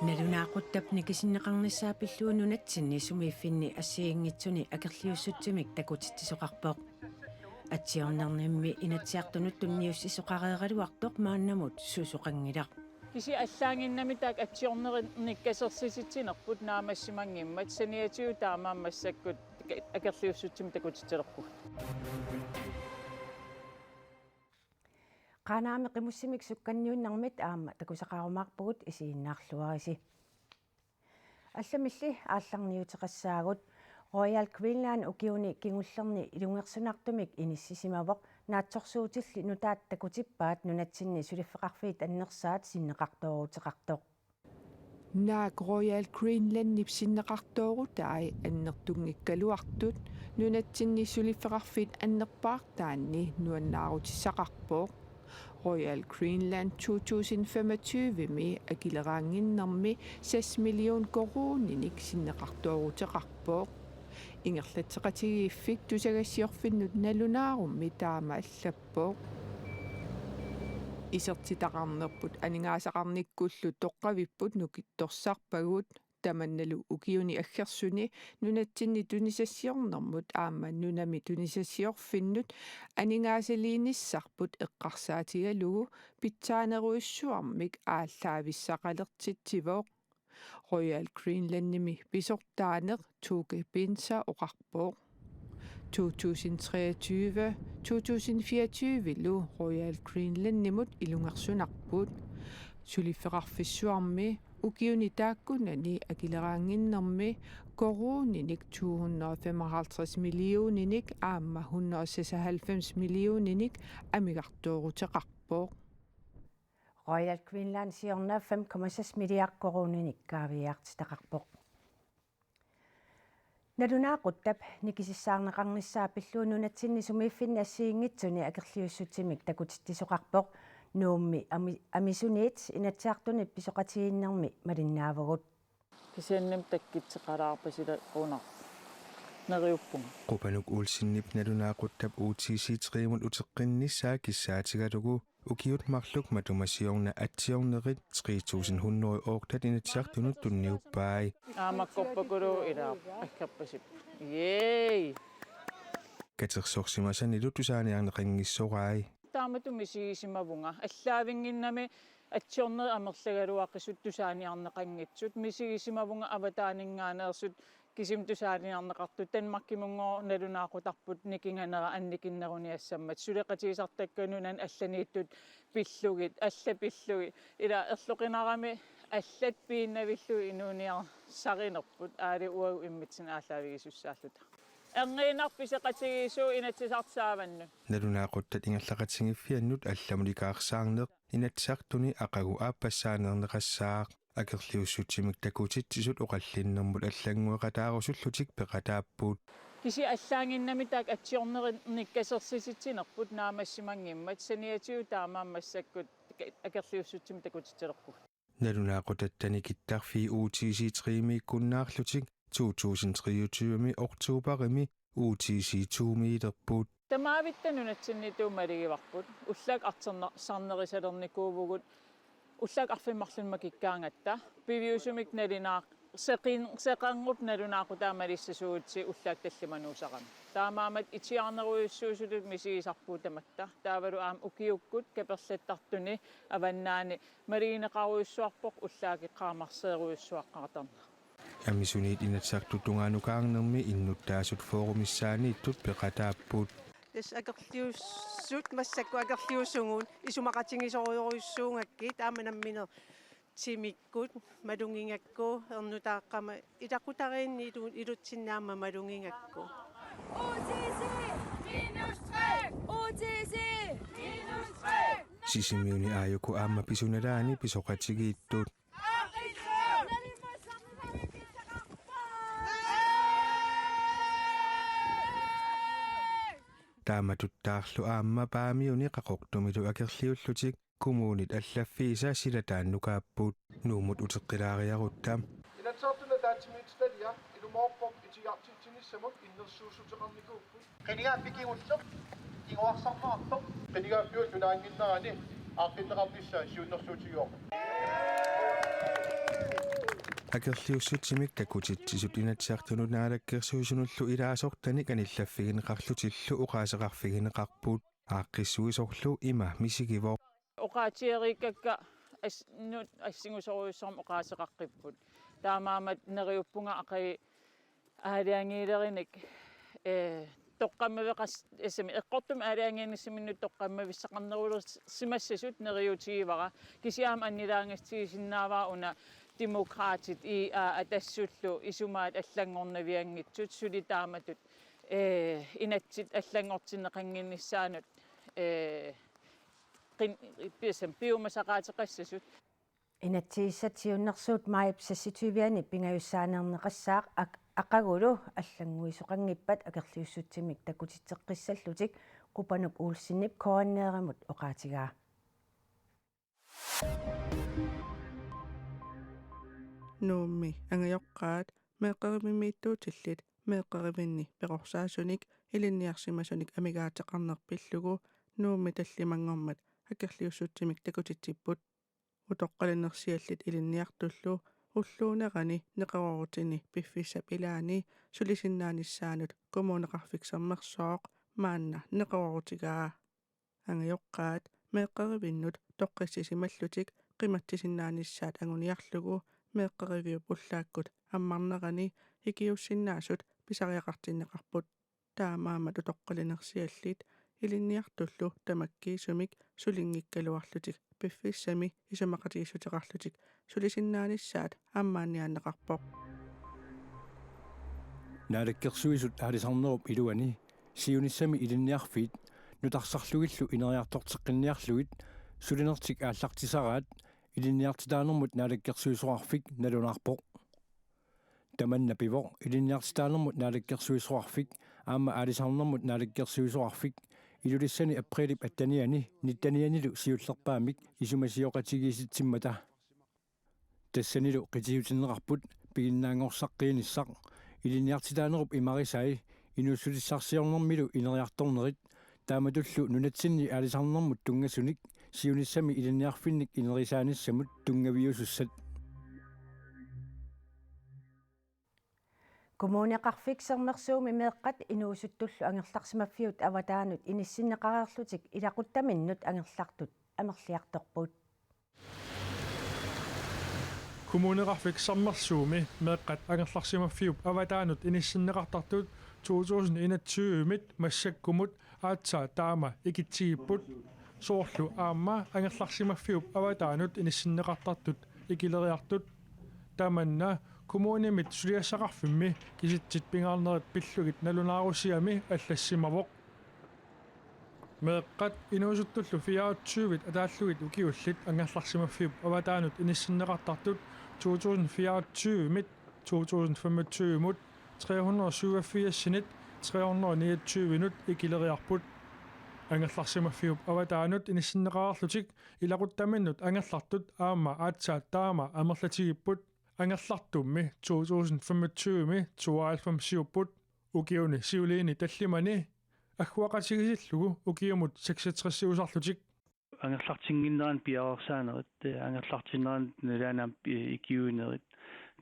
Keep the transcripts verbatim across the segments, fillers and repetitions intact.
Nalunaaquttap nikisinneqarnissaa pillugu nunatsinni sumiiffinni assigiinngitsuni akerliussutsimik takutitsisoqarpoq. Atsiornernimmi Inatsisartunut tunniussisoqareeraluartoq maannamut susoqanngilaq. Kisianni allaannginnami taakku atsiornerinnik kasersisitsinerput naammassimanngimmat saniatigut taamaammat massakkut akerliussutsimik takutitsilerpugut. Qaanaami qimussimik sukkanniunnermit aamma takusaqarumaarpugut, isiginnaarluarisi. Allamilli aallarniuteqassaagut. Royal Greenland ukiuni kingullerni ilungersunartumik inissisimavoq, naatsorsuutilli nutaat takutippaat nunatsinni suliffeqarfiit annersaat sinneqartooruteqartoq. Naak Royal Greenlandip sinneqartoorutai annertunngikkaluartut nunatsinni suliffeqarfiit annerpaartaanni nuannaarutissaqarpoq. Royal Greenland to tusind femogtyve-mi akileraannginnermi seks million koruuninik sinneqartooruteqarpoq. Ingerlatseqatigiiffik tusagassiorfinnut nalunaarummi taama allappoq. Isertitaqarnerput aningaasaqarnikkullu toqqavipput nukittorsarpagut. Tamannalu ukiuni aggersuni nunatsinni tunisassiornermut aamma nunami tunisassiorfinnut aningaasaliinissarput eqqarsaatigalugu pitsaanerujussuarmik aallaavissaqalertitsivoq. Royal Greenlandimi pisortaaneq Toke Binsa oqarpoq. To tusind treogtyve, to tusind fireogtyve-lu Royal Greenlandimut ilungersunarput. Suliffeqarfissuarmi ukiuni taakkunani akileraannginnermi koruuninik to hundrede og femoghalvtreds millioninik aamma hundrede og seksoghalvfems millioninik amigartooruteqarpoq. Royal Greenland siorna fem komma seks milliard koruuninik kaaviiaartitaqarpoq. Nalunaaquttap nikisissaarneqarnissaa pillugu nunatsinni sumiiffinni assigiinngitsuni akerliussutsimik takutitsisoqarpoq. Nuummi ami-, amisuniit Inatsisartuni pisoqatigiinnermi malinnaavugut. Kisiannimi takkutseqalaarpasilequnarpoq. Neriuppunga. Qupanuk Olsenip nalunaaquttap U T C tre-mut uteqqinnissaa kissaatigalugu ukiut marluk matuma siorna atsiornerit tre tusind hundrede oortat Inatsisartunut tunniuppai. Aamakkorpakuluuvoq, ilaa, aggerpasippoq. Yay! Katersorsimasanilu tusaaniarneqanngissorai. Taamatut misigisimavunga. Allaavinnginnami atsiornerit amerlagaluaqisut tusaaniarneqanngitsut. Misigisimavunga avataaninngaanneersut kisimi tusaaniarneqartut. Danmarkimunngooq nalunaaqutarput nikinganera annikinneruniassammat. Suleqatigisartakkat nunani allaniittut pillugit, allat pillugit. Ila erloqinarami allat piinnavillugit inuuniarsarinerput. Aali uagut immitsinnut aallaavigisassaalluta. Erniinnaq pisoqatigiissut Inatsisartut saavannut. Nalunaaquttat ingerlaqatigiiffiannut allamut ikaarsaarneq Inatsisartuni aqagu aappassaaneerneqassaaq. Akerliussutsimik takutitsisut oqallinnermut allanngueqataarusullutik peqataapput. Kisianni allaannginnami taakku atsiornerinnik kasersisitsinerput naammassimanngimmat saniatigut taamaammat massakkut akerliussutsimik takutitsilerpugut. Nalunaaqutattani kittarfii U T C tre-miikkunnaarlutik to tusind treogtyve-mi oktoberimi U T C to-miilerput. Tamavitta nunatsinniittuut malugivarput, ullaakkut artorna-, sarnerisalernikuuvugut, ullaakkut arfineq-marlunnik makikkaangatta, piviusumik nalunaaq-, seqin-, seqernup nalunaaqutaa malissasuusi ullaakkut tallimanuusarami. Taamaammat itiaarnerujussuusutut misigisarpugut tamatta, taavalu aamma ukiukkut kaperlattartuni avannaani malugineqarujussuarpoq ullaakkut eqqaamarseerujussuaqqaartarneq. Amisuniit Inatsisartut tungaanukaarnermi innuttaasut fyrre missaanniittut peqataapput. Tassa akerliussut massakkut akerliusugut isumaqatigisorujussuugakkit aamma nammineq timikkut malugigakku ernutaaqqama ilaqutariinni ilu-, ilutsinni aamma malugigakku. Sisimiuni aajuku aamma pisunalaani pisoqatigiittut. Taamatuttaarlu aamma Paamiuni Qaqortumilu akerliullutik kommunit allaffiisa silataannukaapput. Nuummut uteqqilaariarutta. Inatsisartuni ataatsimiititalia ilumoorpoq itigartitsinissamut innersuussuteqarnikuupput. Qinigaaffik kingulleq kinguarsarneqartoq. Qinigaaffiup sunaannginnerani aaqqinneqarnissaa siunnersuutigivarput. Akerliussutsimik takutitsisut Inatsisartunut naalakkersuisunullu ilaasortanik anillaffigineqarlutillu oqaaseqarfigineqarput. Aaqqissuisorlu ima misigivoq: Oqaatigereerakka as-, nu-, assingusorujussuarmik oqaaseqaqqipput. Taamaammat neriuppunga aqagu aalajangiilerinik, eh, toqqammaveqas-, assami eqqortumik aalajangiinissaminnut toqqammavissaqarnerulersimassasut neriuutigivara. Kisianni aamma annilaangatigisinnaavara una Demokraatit, I A, Atassullu isumaat allanngornavianngitsut suli taamatut, eh, inatsit allanngortinneqannginnissaannut, eh, qin-, piassam piumasaqaateqassasut. Inatsisissap siunnersuut maajip seksogtyve-ani pingajussaaneerneqassaaq ak-, aqagulu allannguisoqanngippat akerliussutsimik takutitseqqissallutik Qupanuk Olsenip K N R-imut oqaatigaa. Nuummi angajoqqaat meeqqerivimmiittuutillit meeqqerivinni perorsaasunik ilinniarsimasunik amigaateqarneq pillugu Nuummi tallimanngormat akerliussutsimik takutitsipput. Utoqqalinersiallit ilinniartullu ulluunerani neqeroorutini piffissap ilaani sulisinnaanissaanut Kommuneqarfik Sermersooq maanna neqeroorutigaa. Angajoqqaat meeqqerivinnut toqqissisimallutik qimatsisinnaanissaat anguniarlugu meeqqeriviup ullaakkut ammarnerani ikiuussinnaasut pisariaqartinneqarput. Taamaammat utoqqalinersiallit ilinniartullu tamakkiisumik sulinngikkaluarlutik piffissami isumaqatigiissuteqarlutik sulisinnaanissaat ammaanniaanneqarpoq. Naalakkersuisut aalisarnerup iluani siunissami ilinniarfiit nutarsarlugillu ineriartorteqqinniarlugit sulinertik aallartisaraat ilinniartitaanermut naalakkersuisoqarfik nalunaarpoq. Tamanna pivoq ilinniartitaanermut naalakkersuisoqarfik aamma aalisarnermut naalakkersuisoqarfik Ilulissani aprilip atteniani nittenianilu siullerpaamik isumasioqatigiissitsimmata. Tassanilu qitiutinneqarput piginnaanngorsaqqiinissaq ilinniartitaanerup imarisai inuussutissarsiornermilu ineriartornerit taamatullu nunatsinni aalisarnermut tunngasunik siunissami ilinniarfinnik inerisaanissamut tunngaviusussat. Kommuneqarfik Sermersuumi meeqqat inuusuttullu angerlarsimaffiup avataanut inissinneqareerlutik ilaquttaminnut angerlartut amerliartorput. Kommuneqarfik Sermersuumi meeqqat angerlarsimaffiup avataanut inissinneqartartut to tusind enogtyve-mit massakkumut aatsaat taama ikitsigipput. Soorlu aamma angerlarsimaffiup avataanut inissinneqartartut ikileriartut. Tamanna kommunimit suliassaqarfimmi kisitsit pingaarnerit pillugit nalunaarusiami allassimavoq. Meeqqat inuusuttullu fireogtyve ataallugit ukiullit angerlarsimaffiup avataanut inissinneqartartut to tusind fireogtyve-mit to tusind femogtyve-mut tre hundrede syvogfirs-init tre hundrede niogtyve-nut ikileriarput. Angerlarsimaffiup avataanut inissinneqareerlutik ilaquttaminnut angerlartut aamma aatsaat taama amerlatigipput. Angerlartummi to tusind femogtyve-mi tooghalvfemsiupput. Ukiuni siuliini tallimani agguaqatigiissillugu ukiumut seksogtres-iusarlutik. Angerlartinnginnerani piareersaanerit, eh, angerlartinnerani nalaani aamma, eh, ikiuinerit,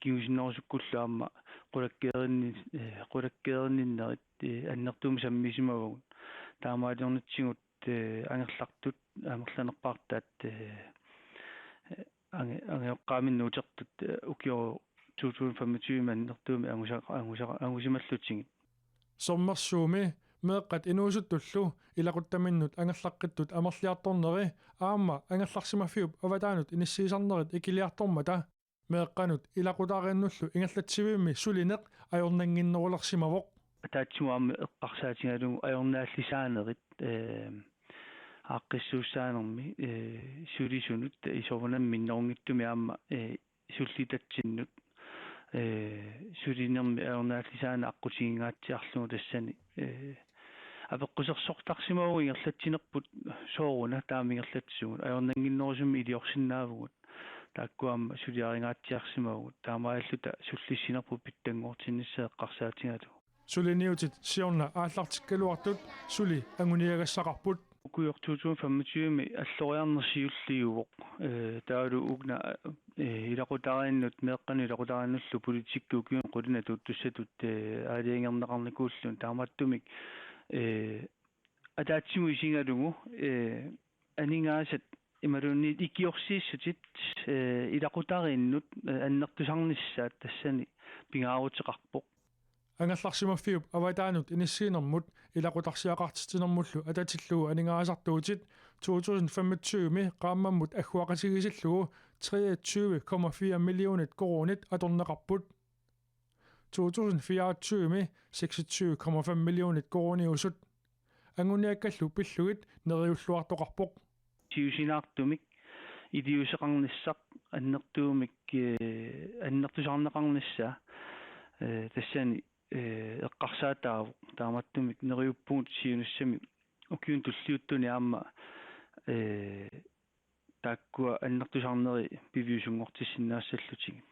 kingusinnerusukkullu aamma qulakkeerinni-, eh, qulakkeerinninnerit, eh, annertuumik sammisimavugut. Taamaaliornitsigut, eh, angerlartut amerlanerpaartaat, eh, ange-, angajoqqaaminnut utertut, eh, ukioq to tusind femogtyve-mi annertuumik angusa-, angusa-, angusimallutigit. Sermersuumi meeqqat inuusuttullu ilaquttaminnut angerlaqqittut amerliartorneri aamma angerlarsimaffiup avataanut inissiisarnerit ikiliartormata meeqqanut ilaqutariinnullu ingerlatsivimmi sulineq ajornannginnerulersimavoq. Ataatsimut aamma eqqarsaatigalugu ajornaallisaanerit, eh, aaqqissuussaanermi, eh, sulisunut, eh, soorunami minnerunngitsumik aamma, eh, sullitatsinnut, eh, sulinermi ajornaallisaaneq aqqutiginngaatsiarlugu tassani, eh, apeqqusersortarsimavugut ingerlatsinerput sooruna taama ingerlatsisugut, ajornannginnerusumik iliorsinnaavugut, taakkua aamma suliaringaatsiarsimavugut, taamaalilluta sullissinerput pitsanngortinnissaa eqqarsaatigalugu. Suliniutit siorna aallartikkaluartut suli anguniagassaqarput. Ukiortoq to tusind femogtyve-mi alloriarneq siulliuvoq, eh, taavalu una, eh, ilaqutariinnut, meeqqanut ilaqutariinnullu politikki ukiuni qulinani tuuttussatut, eh, aalajangerneqarnikuulluni, taamaattumik, eh, ataatsimut isigalugu, eh, aningaasat imaluunniit ikiorsiissutit, eh, ilaqutariinnut, eh, annertusarnissaat tassani pingaaruteqarpoq. Angerlarsimaffiup avataanut inissiinermut ilaqutarsiaqartitsinermullu atatillugu aningaasartuutit to tusind femogtyve-mi qaammammut agguaqatigiissillugu treogtyve komma fire millionit koruunit atorneqarput. To tusind fireogtyve-mi seksogtyve komma fem millionit koruuniusut. Anguniakkallu pillugit neriulluartoqarpoq. Siusinaartumik iliuuseqarnissaq, annertuumik, eh, annertusaarneqarnissaa, eh, tassani, eh, eqqarsaataavoq, taamaattumik neriuppugut siunissami ukiuni tulliuttuni aamma, eh, taakkua annertusaarneri piviusunngortissinnaassallutigit.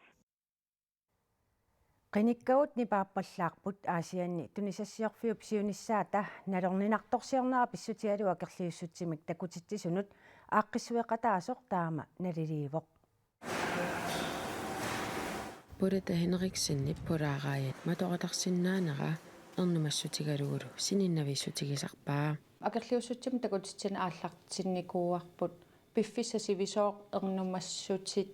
Qinikkagut nipaappallaarput Aasianni tunisassiorfiup siunissaata nalorninartorsiornera pissutigalugu akerliussutsimik takutitsisunut aaqqissueqataasoq taama naliliivoq. Polette Henriksenip polaaraajat matoqatarsinnaanera ernumassutigalugulu sininnaviissutigisarpaa. Akerliussutsimik takutitsineq aallartinnikuuarput piffissaq sivisooq ernumassutit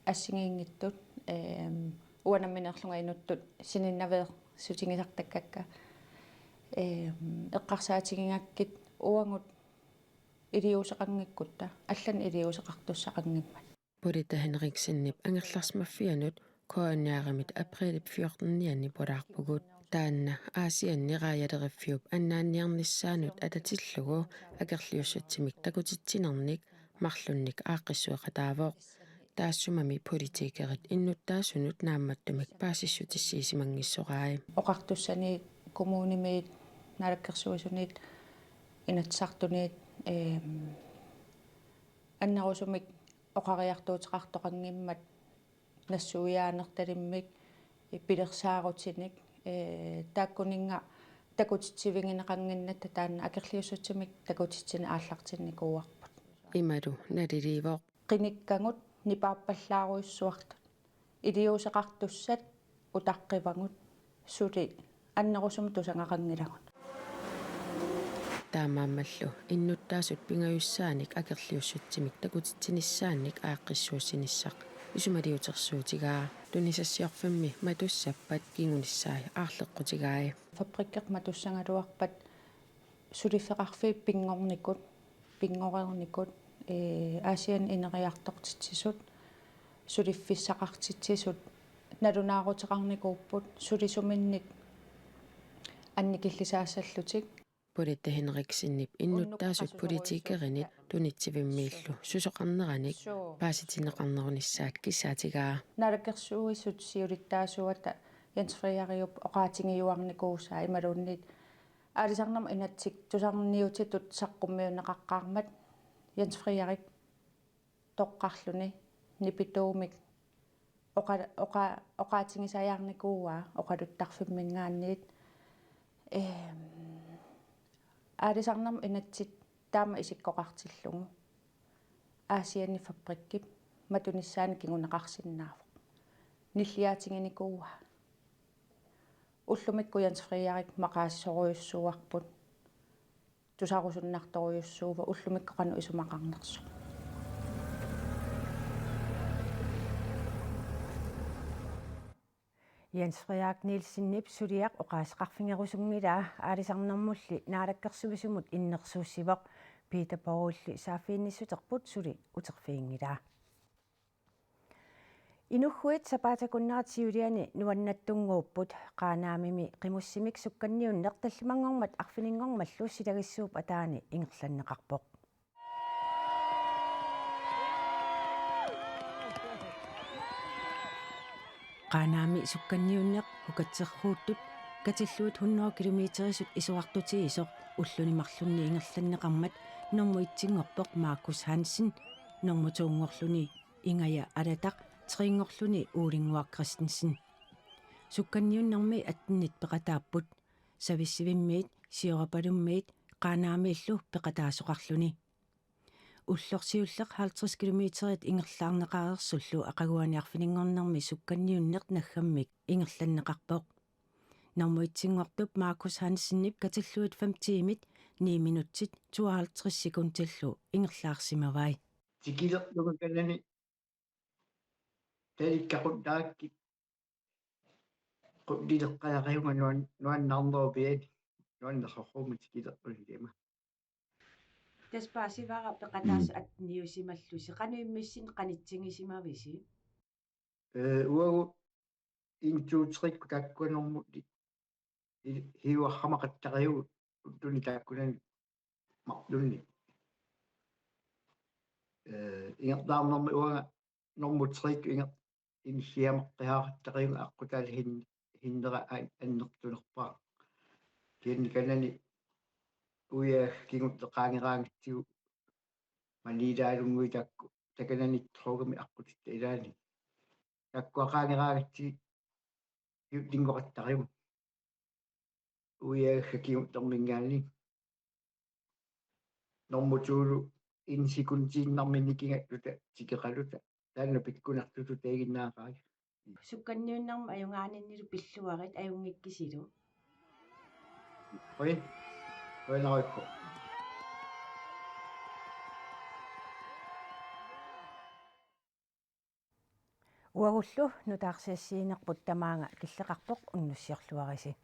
assigiinngitsut, ehm, uanga nammineerlunga inuttut sininnaveersutigisartakkakka, ehm, eqqarsaatigigakkit uagut iliuuseqanngikkutta, allanik iliuuseqartussaqanngimmat. Polette Henriksenip angerlarsimaffianut K N R-imit aprilip fjortenianni polaarpugut. Taanna Aasianni raajaleriffiup annaanniarnissaanut atatillugu akerliussutsimik takutitsinernik marlunnik aaqqissueqataavoq. Taassumami politikerit innuttaasunut naammattumik paasissutissiisimanngissorai. Oqartussaniit kommunimiit, naalakkersuisuniit, Inatsisartuniit, ehm, annerusumik oqariartuuteqartoqanngimmat nassuiaanertalimmik, eh, pilersaarutinik, eh, taakkuninnga takutitsivigineqannginnatta taanna akerliussutsimik takutitsineq aallartinnikuuarput. Imalu naliliivoq. Qinikkagut nipaappallaarujussuartut. Iliuuseqartussat utaqqivagut, suli annerusumik tusagaqanngilagut. Taamaammallu innuttaasut pingajussaanik akerliussutsimik takutitsinissaannik aaqqissuussinissaq isumaliutersuutigaa. Tunisassiorfimmi matussappat kingunissai aarleqqutigai. Fabrikkeq matussagaluarpat suliffeqarfiit pinngornikut, pinngoreernikut, ee, Aasianni ineriartortitsisut, suliffissaqartitsisut nalunaaruteqarnikuupput, sulisuminnik annikillisaassallutik. Polette Henriksenip innuttaasut politikerinit tunitsivimmiillu susoqarneranik paasitinneqarnerunissaat kissaatigaa. Naalakkersuisut siulittaasuata Jens Frederiup oqaatigiuarnikuusaa imaluunniit aalisarnermut inatsit tusarniutitut saqqummiunneqaqqaarmat Jens Frederik toqqarluni nipituumik oqa-, oqa-, oqaatigisajaarnikuuaa oqaluttarfimminngaanniit. Ehm, aalisarnermut inatsit taama isikkoqartillugu Aasianni fabrikkip matunissaanut kinguneqarsinnaavoq. Nilliaatiginikuuaa. Ullumikkut Jens Frederik maqaasisorujussuuarput. Tusarusunnartorujussuuvoq ullumikkut qanoq isumaqarnersoq. Jens Frederik Nielsenip suliaq oqaaseqarfigerusunngilaa, aalisarnermulli naalakkersuisumut innersuussivoq. Peter Poulsen saaffiginnissuterput suli uterfiginngilaa. Inughuit sapaatip akunnerata siuliani nuannattunnguupput. Qaanaamimi qimussimik sukkanniunneq tallimanngormat arfininngormallu silagissuup ataani ingerlanneqarpoq. Qaanaami sukkanniunneq Hukatserhuuttut katilluit hundrede kilometerisut isorartutigisoq ulluni marlunni ingerlanneqarmat normu etsinngorpoq Markus Hansen, normu toonngorluni Ingaja Alataq, treenngorluni Uulinnguaq Christensen. Sukkanniunnermi attenit peqataapput: Savissivimmiit, Siorapalummiit, Qaanaamiillu peqataasoqarluni. Ullorsiulleq halvtreds kilometerit ingerlaarneqareersullu aqaguani arfininngornermi sukkanniunneq naggammik ingerlanneqarpoq. Normu etsinngortup Markus Hansenip katillugit fem tiimit, ni minutsit, tooghalvtreds sekundillu ingerlaarsimavai. Tikilerlunga kanani talikkaqunnaakkit qullileqqalaqiunga nuan-, nuannaarnerupiani nuannersoqquummat tikilerlunga. Tassa paasivara peqataasut Mm. attenniusimallusi, qanoq immissinnut qanitsigisimavisi? Ee, uagut intuuterikkut taakkuanormut i-, hiuarramaqattariugut ulluni taakkunani marlunni. Ee, ingerlaarnermi uanga normu tre inger-, insiamaqqihaaqattariugut aqqutaali hin-, hinnera an-, annertunerpaaq. Kisianni kanani uiaga kingulleq qaangeraangatsigu maniilaalunnguit taakku takanani trukimik aqqutitta ilaanni. Taakkua qaangeraangatsigit hiullinngoqattarigut. Uiagakka kingullerminngaanniit. Normu to-lu en sekundiinnarmik nikingalluta tikeqaluta. Taanna pikkunartutut taginnaarai. Sukkanniunnermut ajugaanninnilu pilluarit, ajunngikkisilu. Oi. Oi, naruikku. Uagullu nutaarsiassiinerput tamaanga killeqarpoq, unnussiorluarisi.